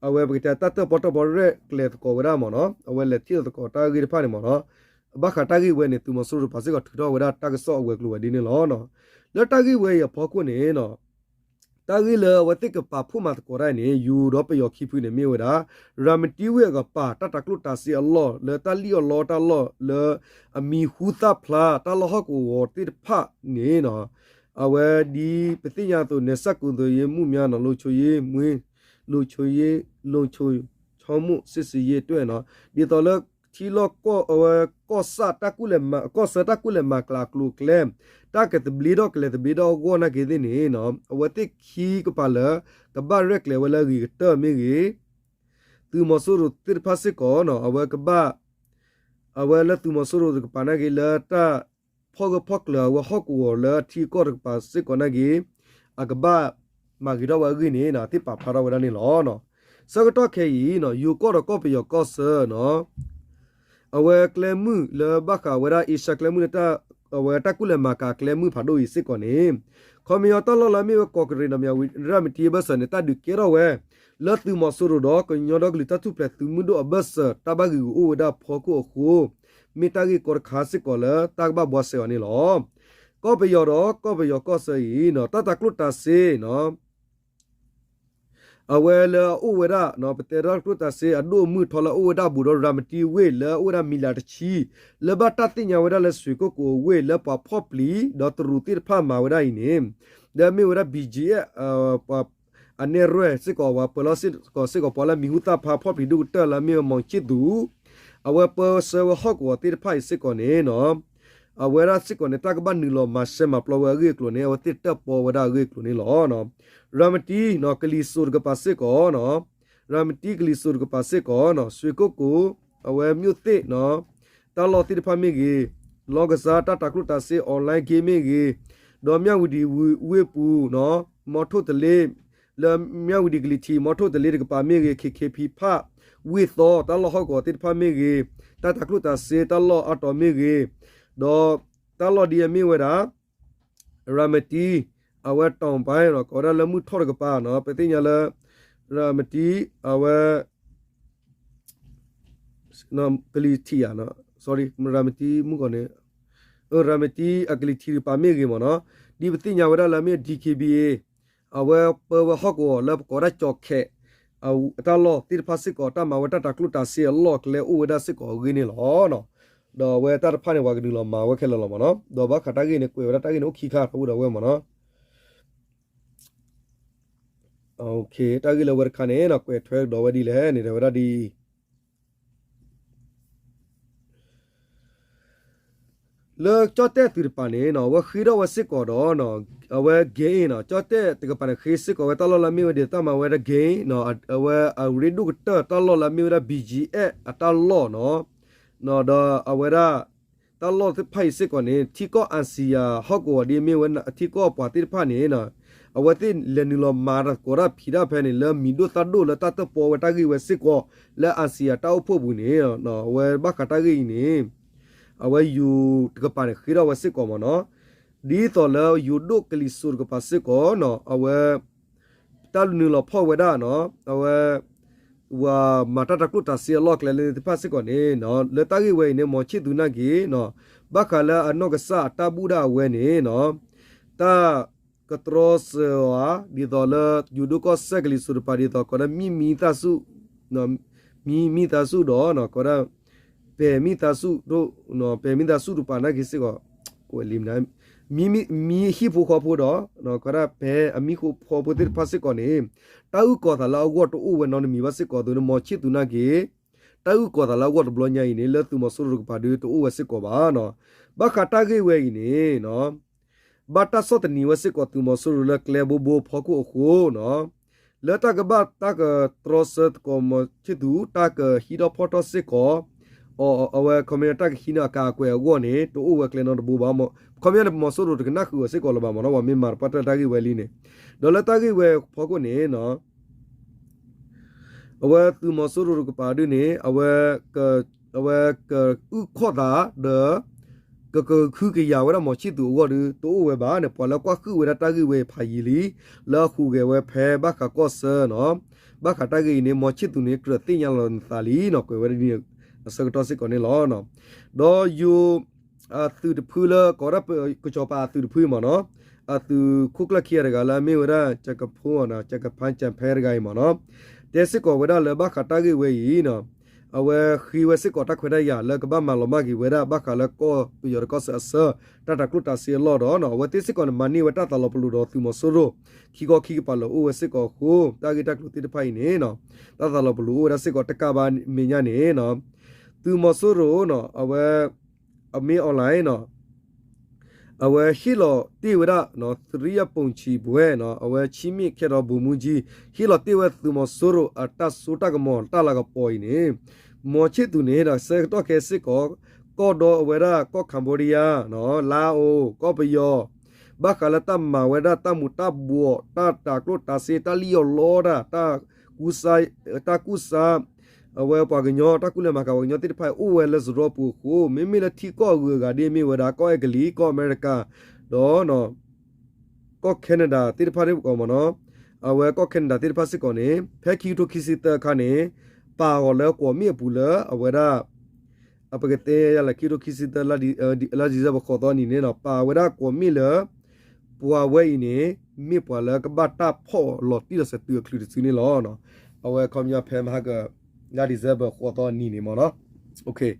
အဝဲပကတဲတၢ်တၢၣ်ပီၣ်တၢၣ်ပီရဲၣ်ကျဲၤသကိးဝဲဒၣ်မ့ၢ်နီၤ, အဝဲလဲၤထံၣ်လိာ်သကိးတၢ်ဂ့ၢ်တဖၣ်န့ၣ်မ့ၢ်နီၤ, ဘၣ်ဃးတၢ်ဂ့ၢ်ဝဲန့ၣ် သုးမီၤစိရိၤတဖၣ်စ့ၢ်ကီးထုးထီၣ်ဝဲဒၣ်တၢ်ကစီၣ်အဝဲၤကျိၤဝဲၤဒ်န့ၣ်လီၤ. လၢတၢ်ဂ့ၢ်ဝဲအံၤအဖီခိၣ်န့ၣ် တၢ်ဂ့ၢ်လၢအဝဲသ့ၣ်ကပာ်ဖှိၣ်မၤသကိးတၢ်အံၤန့ၣ် ယိၤဒီးပယီၤခံဖုန့ၣ်မ့ၢ်ဝဲဒၣ် ရၤမတံဝ့ၢ်အကပၤ တၢ်တၤကျိၣ်တၤစ့အလီၢ် လၢတၢ်လံၣ်အီၣ်လီအီၣ်တၢ်လီၢ်လၢအမံၤဟူသၣ်ဖျါတၢ်လီၢ်ဟီၣ်ကဝီၤသ့ၣ်တဖၣ်န့ၣ် အဝဲဒ်ပသ့ၣ်ညါအသိး နယ်စပ်ကုန်သွယ်ရေးမှုများ လုံခြုံရေးမှူး လုံခြုံရေး လုံခြုံ ဟီမုၣ်စစ်ဆင်ရေးအတွက်နီၤ ဒ်သိးလၢထံလီၢ်ကီၢ် အဝဲ ကီၢ်ဆၣ်တၢ်ကူၣ်လဲၤမၤ ကီၢ်ဆၢတၢ်ကူၣ်လဲၤမၤကျဲအကျိၤအကျဲ တၢ်ကသဘျ့ထီၣ်ကလဲၤသဘျ့ထီၣ်အဂီၢ်နာ်က့သ့ၣ်န့ၣ်နီၤ အဝဲသ့ၣ်ခံကပၤလၢ ကဘၣ်ရဲၣ်ကျဲၤဝဲလၢအဂ့ၤကတၢၢ်မ့ၢ်ဂ့ၤ သုးမီၤစိရိၤသ့ၣ်တဖၣ်စ့ၢ်ကီးနီၤ အဝဲကဘၣ် အဝဲလၢသုးမီၤစိရိၤတကပၤနာ်က့ လၢတၢ်ဖီၣ်ဂၢၢ်ဖီၣ်ကျၢၤအဝဲဟီၣ်ကဝီၤလၢအထံအကီၢ်တကပၤစ့ၢ်ကီးနာ်က့ အကဘၣ်မၤဂ့ၤထီၣ်ဝဲအဂ့ၢ်န့ၣ် သ့ၣ်ပာ်ဖျါထီၣ်ဝဲဒၣ်န့ၣ်လီၤ. ဆၢကတီၢ်ခဲအံၤနီၤ ယိၤကီၢ်ဒီးကီၢ်ပယီၤကီၢ်ဆၢနီၤ အဝဲကျဲမုၢ်လၢဘၣ်ဃးဝဲဒၣ် အ့ရှါကျဲမုၢ်လၢ အဝဲတၢ်ကူၣ်လဲၤမၤကၤကျဲမုၢ်ဖးဒိၣ်အံၤစ့ၢ်ကီးန့ၣ် ခီပညီတၢ်လီၢ်လၢအမ့ၢ်ဝဲကီးကရ့းဒီးမၠးဝတံၤအဘၢၣ်စၢၤန့ၣ် တၢ်ဒုးကဲထီၣ်ဝဲ လၢသုးမီၤစိရိၤဒီးကညီဒီကလုာ်တၢ်ထူၣ်ဖျဲးသုးမုၢ်ဒိၣ်အဘၢၣ်စၢၤ တၢ်ဘၣ်ဂ့ၢ်ဂီၢ်အိၣ်ဝဲဒၣ်ဖီခိၣ်အဃိ မ့ၢ်တၢ်ဂ့ၢ်ကီတခါစ့ၢ်ကီးလၢတၢ်ကဘၣ်ဘှါစဲအီၤန့ၣ်လီၤ. ကီၢ်ပယီၤဒီးကီၢ်ပယီၤကီၢ်ဆၢအံၤ တၢ်တၤကျိၣ်တၤစ့နီၤ အဝဲလၢအအိၣ်ဝဲဒၣ် ပတဲတၢ်ကျိၣ်တၤစ့အဒိၣ်အမုၢ်ထီလၢအအိၣ်ဝဲဒၣ်ဘူးဒီးရၤမတံဝ့ၢ်လၢအအိၣ်ဝဲဒၣ်မံၤလၤတဆံ လၢဘၣ်တၢ်သ့ၣ်ညါဝဲဒၣ်လၢစွ့ၤကိၣ်ကိၤအဝ့ၢ်လၢပှၤဖီၣ်ပျံၤဒီးတရူးသ့ၣ်တဖၣ်မၤဝဲဒၣ်အံၤန့ၣ် လၢအမ့ၢ်ဝဲဒၣ် ဘီၣ်ကၠံၣ်အဲၣ် ပှၤ အနဲၣ်ရွဲၣ်စ့ၢ်ကီး ပှၤပၢၤလီၢ်စ့ၢ်ကီး စ့ၢ်ကီးပှၤလၢမံၤဟူသၣ်ဖျါဖီၣ်ပျံၤဒိၣ်ကတၢၢ်လၢအမ့ၢ်ဝဲ မီၤဆံၣ်သူး အဝဲပၢဆှၢဝဲဟီၣ်ကဝီၤသ့ၣ်တဖၣ်အံၤစ့ၢ်ကီးန့ၣ်နီၤ အဝဲဒၣ်စ့ၢ်ကီးန့ၣ် တၢ်ကဘၣ်နုာ်လီၤမၤရှဲမၤပျီဝဲအဂ့ၢ်အကျိၤန့ၣ် အဝဲသ့ၣ်တၢၣ်ပီဝဲဒၣ်အဂ့ၢ်အကျိၤန့ၣ်လီၤ. ရၤမတံနီၤ ကလံၤစိးတကပၤစ့ၢ်ကီးနီၤ ရၤမတံကလံၤစိးတကပၤစ့ၢ်ကီးနီၤ စွ့ၤကိၣ်ကိၤ အဝဲမၠိၣ်သ့ၣ်နီၤ တၢ်လီၢ်သ့ၣ်တဖၣ်မ့ၢ်ဂ့ၤ လီကစၢ်တၢ်တၤကျိၣ်တၤစ့ online game မ့ၢ်ဂ့ၤ ဒီးမၠၣ်ဝတံၤဝ့ၢ်ပူၤနီၤ မီထိၣ်တလ့ လၢမၠၣ်ဝတံၤကလံၤထံး မီထိၣ်တလ့တကပၤမ့ၢ်ဂ့ၤ ခ့ခ့ဖံဖး ဝ့ၢ်သီ တၢ်လီၢ်ဟီၣ်ကဝီၤသ့ၣ်တဖၣ်မ့ၢ်ဂ့ၤ တၢ်တၤကျိၣ်တၤစ့တၢ်လီၢ်အါတီၤမ့ၢ်ဂ့ၤ ဒီးတၢ်လီၢ်ဒ်အမ့ၢ်ဝဲဒၣ် ရၤမတံ အဝဲတီၤပၢ်နီၤ ကိးဝဲဒၣ်လၢမုၢ်ထီၣ်တကပၤနီၤ ပသ့ၣ်ညါလၢ ရၤမတံ အဝဲ ကလံၤထံးဧါ sorry ရၤမတံမုၢ်ကီၢ်န့ၣ် ရၤမတံအကလံၤထံးတကပၤမ့ၢ်ဂ့ၤမ့ၢ်နီၤ ဒ်ပသ့ၣ်ညါဝဲဒၣ်လၢအမ့ၢ် DKBA အဝဲပၢဝဲဟီၣ်ကဝီၤလၢပကိးဝဲဒၣ်ကၠီၤခဲး တၢ်လီၢ်သ့ၣ်တဖၣ်စ့ၢ်ကီး တၢ်မၤဝဲတၢ်တၤကျိၣ်တၤစ့အလီၢ်အကျဲအိၣ်ဝဲဒၣ်စ့ၢ်ကီးအဂ့ၢ်န့ၣ်လီၤ. ဒီးအဝဲတၢ်တဖၣ်န့ၣ် ပှၤကနုာ်လီၤမၤဝဲခဲလၢာ်လီၤမ့ၢ်နီၤ ဒီးဘၣ်ဃးတၢ်ဂ့ၢ်န့ၣ် ကွဲးဝဲဒၣ်တၢ်ဂ့ၢ်န့ၣ်အိၣ်ခံခါ ထီဘိဒီးဝဲမ့ၢ်နီၤ တၢ်ဂ့ၢ်လၢဝဲတခါန့ၣ်နီၤ ကွဲးထွဲကဒီးဝဲဒ်လဲၣ်န့ၣ် တဲဝဲဒၣ်ဒ်အံၤ လၢကၠီၣ်တဲၣ်သုးတကပၤန့ၣ်နီၤ အဝဲဃ့ထီၣ်ဝဲစ့ၢ်ကီးဒီး အဝဲ game နီၤ ကၠီၣ်တဲၣ်တကပၤန့ၣ် ဃ့စ့ၢ်ကီးဝဲတၢ်လီၢ်လၢအမ့ၢ်ဝဲဒ်သိးတၢ်မၤဝဲဒၣ် game နီၤ အဝဲအရ့ဒိၣ်ကတၢၢ်တၢ်လီၢ်လၢအမ့ၢ်ဝဲဒၣ် ဘီၣ်ကၠံၣ်အဲၣ် အတၢ်လီၢ်နီၤ ဒီးအဝဲဒၣ် တၢ်လီၢ်သ့ၣ်တဖၣ်အံၤစ့ၢ်ကီးန့ၣ် ထံကီၢ် ASEAN ဟီၣ်ကဝီၤဒ်အမ့ၢ်ဝဲ ထံကီၢ်ပှၤသ့ၣ်တဖၣ်န့ၣ် အဝဲသ့ၣ်လဲၤနုာ်လီၤမၤသကိးတၢ်ဖံးတၢ်ဖဲန့ၣ် လၢမံၤဒိၣ်သၣ်ဒိၣ်လၢတၢ်တၢၣ်ပီဝဲတၢ်ဂ့ၢ်ဝဲစ့ၢ်ကီး လၢ ASEAN တၢ်အိၣ်ဖှိၣ်ပူၤန့ၣ် အဝဲဘၣ်ဃးတၢ်ဂ့ၢ်အံၤန့ၣ် အဝဲယိၤတကပၤန့ၣ် ဃ့ထီၣ်ဝဲစ့ၢ်ကီးမ့ၢ်နီၤ ဒ်သိးလၢယိၤဒိၣ်ကလံၤစိးတကပၤစ့ၢ်ကီးနီၤ အဝဲ တၢ်နုာ်လီၤဖီၣ်ဝဲဒၣ်နီၤ အဝဲ ပှၤမၤတၢ်တၤကျိၣ်တၤစ့အလီၢ်အကျဲလၢသ့ၣ်တဖၣ်စ့ၢ်ကီးန့ၣ် လၢတၢ်ဂ့ၢ်ဝဲအံၤန့ၣ် မီၤဆံၣ်သူးနာ်က့ၤ ဘၣ်ဃးလၢအနီၢ်ကစၢ်အတၢ်ဘူၣ်ဒၣ်အဝဲန့ၣ် တၢ်ကတြီစၢၤအီၤ ဒ်သိးလၢယိၤဒိၣ်ကီၢ်စဲၣ်ကလံၤစိးတကပၤ ဒ်သိးကိးဒၣ်မံမံသၣ်ဆူၣ် မံမံသၣ်ဆူၣ်ဒီး ကိးဒၣ် ပဲာ်မံသးဆူၣ် ပဲာ်မံသးဆူၣ်တကပၤနာ်က့ၤစ့ၢ်ကီး မံဟံၣ်ဖိဃီဖိဒီး ကိးဒၣ်ပဲာ်အမံဟံၣ်ဖိဃီဖိသ့ၣ်တဖၣ်စ့ၢ်ကီးန့ၣ် တၢ်အုၣ်ကီၤသးလၢအဂီၢ်တအိၣ်ဝဲနီတမံၤဘၣ်စ့ၢ်ကီးအသိးန့ၣ် မီၤဆံၣ်သူးနာ်က့ၤ တၢ်အုၣ်ကီၤသးလၢအဂီၢ်တဘျီညါအံၤန့ၣ် လၢသုးမီၤစိရိၤတကပၤဒီးတအိၣ်ဝဲစ့ၢ်ကီးဘၣ်. ဘၣ်ဃးတၢ်ဂ့ၢ်ဝဲအံၤန့ၣ် ဘၣ်တၢ်ဆီၣ်သနံးဝဲစ့ၢ်ကီးသုးမီၤစိရိၤလၢကျဲဘိဘိဖီခိၣ်အဃိ လၢတၢ်ကဘၣ်တၢ်ကတြီဆၢသကိးမီၤဆံၣ်သူး တၢ်ကဟံးထီၣ်ဖီၣ်ထီၣ်စ့ၢ်ကီး အဝဲခီပညီတၢ်ကဟံးန့ၢ်အကၤအကွဲးအဂီၢ်န့ၣ် တအိၣ်ဝဲကျဲနီတဘိဘၣ်. ခီပညီန့ၣ် ပမီၤစိရိၤတကနၣ်ဃုာ်အီၤစ့ၢ်ကီးလၢၤဘၣ်မ့ၢ်နီၤ ပှၤမ့ၢ်မၤတပှၢ်တၢၢ်တၢ်ဂ့ၢ်ဝဲလံန့ၣ် ဒီးလၢတၢ်ဂ့ၢ်ဝဲဖီခိၣ်န့ၣ် အဝဲသုးမီၤစိရိၤတကပၤဒုန့ၣ် အဝဲ အဝဲကအုၣ်ခီၣ်သးဒီး ကကဟုကယာ်ဝဲဒၣ်မီၤဆံၣ်သူးအဂီၢ်ဒီး တအိၣ်ဝဲဘၣ်န့ၣ် ပှၤလၢကွၢ်ဃုာ်ဝဲဒၣ်တၢ်ဂ့ၢ်ဝဲဖးယံာ်လံ လၢအဟူးဂဲၤဝဲဖဲဘၣ်ဃးကီၢ်ဆၢနီၤ ဘၣ်ဃးတၢ်ဂ့ၢ်အံၤန့ၣ် မီၤဆံၣ်သူးန့ၣ် ကြၢးသ့ၣ်ညါလီၤနသးလံနီၤ ကွဲးဝဲဒၣ်ဒ်န့ၣ် အဆၢကတီၢ်စ့ၢ်ကီးန့ၣ်လီၤ. ဒီးယိၤ အသုးတဖုလၢ ကိးဝဲဒၣ်ကစီၤပၤအသုးတဖုမ့ၢ်နီၤ အသုးခိၣ်ကျၢၢ်ခံဂၤတဂၤလၢအမ့ၢ်ဝဲဒၣ် ကၠကဖိ ကၠကဖါ ကၠဖဲတဂၤအံၤမ့ၢ်နီၤ တဲစ့ၢ်ကီးဝဲဒၣ်လၢဘၣ်ဃးတၢ်ဂ့ၢ်ဝဲအံၤနီၤ အဝဲဃ့ဝဲစ့ၢ်ကီးတၢ်ခွဲးတၢ်ယာ်လၢကဘၣ်မၤလီၤမၢ်က့ၤဝဲဒၣ် ဘၣ်ဃးလၢကီၢ်ပယီၤဒီးကီၢ်ဆၢအဆၢ တၢ်တၤကျိၣ်တၤစ့အလီၢ်ဒီး အဝဲသ့ၣ်စ့ၢ်ကီးန့ၣ် မၤန့ၢ်ဝဲတၢ်သးလီၤပလိာ်ဒီးသုးမီၤစိရိၤ ခံခီခံကပၤလၢအိၣ်ဝဲစ့ၢ်ကီးအဃိ တၢ်ဂ့ၢ်တၢ်ကျိၤသ့ၣ်တဖၣ်အံၤန့ၣ် တၢ်သးလီၤပလိာ်အိၣ်ဝဲဒၣ်စ့ၢ်ကီးတကးဘၣ်မဲာ်ညါန့ၣ် သုးမီၤစိရိၤ အဝဲ အမ့ၢ် online အဝဲဟ့ၣ်လီၤတ့ၢ်ဝဲဒၣ် သုးရံယၤပိၣ်ဆံးဘှဲ အဝဲဆံမ့ၣ်ခဲဒီး ဗိုလ်မှူးကြီး ဟ့ၣ်လီၤတ့ၢ်ဝဲသုးမီၤစိရိၤအတၢ်စိတၢ်ကမီၤ တၢ်လၤကပီၤအံၤန့ၣ် မီၤဆ့ၣ်သူးန့ၣ်ဒီး ဆၢကတီၢ်ခဲစ့ၢ်ကီး ကီၢ်ဒီအဝဲဒၣ်ကီၢ် Cambodia လါအိၣ် ကီၢ်ပယီၤ ဘၣ်ဃးလၢတၢ်မၤဝဲဒၣ်တၢ်မူၤတၢ်ဘှီး တၢ်တၤကျိၣ်တၤစ့ တၢ်လံၣ်အီၣ်လီတၢ် တၢ်ကူစါ တၢ်ကူစါ အဝဲပှၤကညီ တၢ်ကူၣ်လဲၤမၤကၤပှၤကညီသ့ၣ်တဖၣ်အံၤ အိၣ်ဝဲလၢစရီပူၤအဃိ မ့မ့ၢ်လၢထံကီၢ်အဂုၤအဂၤဒ်မ့ၢ်ဝဲဒၣ် ကီၢ်အဲကလံး ကီၢ်အမဲရကၤ ဒီး ကီၢ် Canada သ့ၣ်တဖၣ်န့ၣ်ကီးမ့ၢ်နီၤ အဝဲကီၢ် Canada သ့ၣ်တဖၣ်စ့ၢ်ကီးန့ၣ် ဖဲခံကထိခံဆံသၢအခါန့ၣ် ပာ်အီၤလၢကွီၢ်မ့ၣ်အပူၤလၢအဝဲဒၣ် အပကတဲယၤလၢခံကထိခံဆံသၢ လါ December ဃိးသီနံၤန့ၣ်နီၤ ပာ်ဝဲဒၣ်ကွီၢ်မ့ၣ်လၢ ပှၤဝဲအံၤန့ၣ် မ့ၢ်ပှၤလၢကဘၣ်တၢ်ဖီၣ်လီၤတံၢ်လီၤဆဲးတုၤအချုးတစုန့ၣ်လီၤ. အဝဲခီပညီဖဲမဟါက လါ December ဃိးသီနံၤန့ၣ်မ့ၢ်နီၤ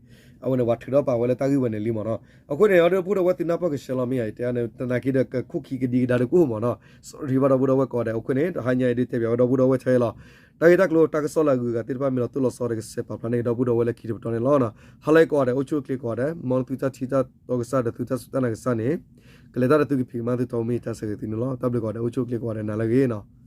အဝဲန့ၣ် ပှၤထုးထီၣ်ပာ်ဝဲလၢတၢ်ဂ့ၢ်ဝဲန့ၣ်လံမ့ၢ်နီၤ. အဃိန့ၣ် ဒီပုၢ်ဒီဝဲၢ်သုနၢ်ပၢၢ်ကဆှဲလီၤမ့ၢ်ဧါ တဲန့ၣ် သနာ်က့ဒီးကခိၣ်ခံကဒံကဒါတကိၢ်မ့ၢ်နီၤ sorry ဘၣ်ဒီပုၢ်ဒီဝဲၢ်ကိးဂၤဒဲး အဃိန့ၣ် တဟါညါအံၤဒုးတဲဘၣ်ဝဲဒီပုၢ်ဒီဝဲၢ်ထဲလီၤ. တၢ်ဂ့ၢ်တၢ်ကျိၤတၢ်ကစီၣ်လၢအဂုၤအဂၤသ့ၣ်တဖၣ် မ့ၢ်လီၤတိၢ်လီၤဆီဒီးကစဲးပာ်ဖျါန့ၢ်ကဒီပုၢ်ဒီဝဲၢ်လၢခံတပတီၢ်န့ၣ်လီၤ. ဟါလၢအံၤကိးဂၤဒဲး အိၣ်ဆူၣ်အိၣ်ချ့ကိးဂၤဒဲး မ်သုတၢ်ထံၣ်တၢ်တီကစၢ်ဒီးသုတၢ်စူၢ်တၢ်နာ်ကစၢ်န့ၣ် ကလဲၤတၢ်ဒီးသုကဖံးကမၤသုတၢ်အိၣ်မူတၢ်ဆၢဂ့ၤသုန့ၣ်လီၤ. တၢ်ဘျုးကိးဂၤဒဲး အိၣ်ဆူၣ်အိၣ်ချ့ကိးဂၤဒဲး နၤလၢအဂ့ၤနီၤ.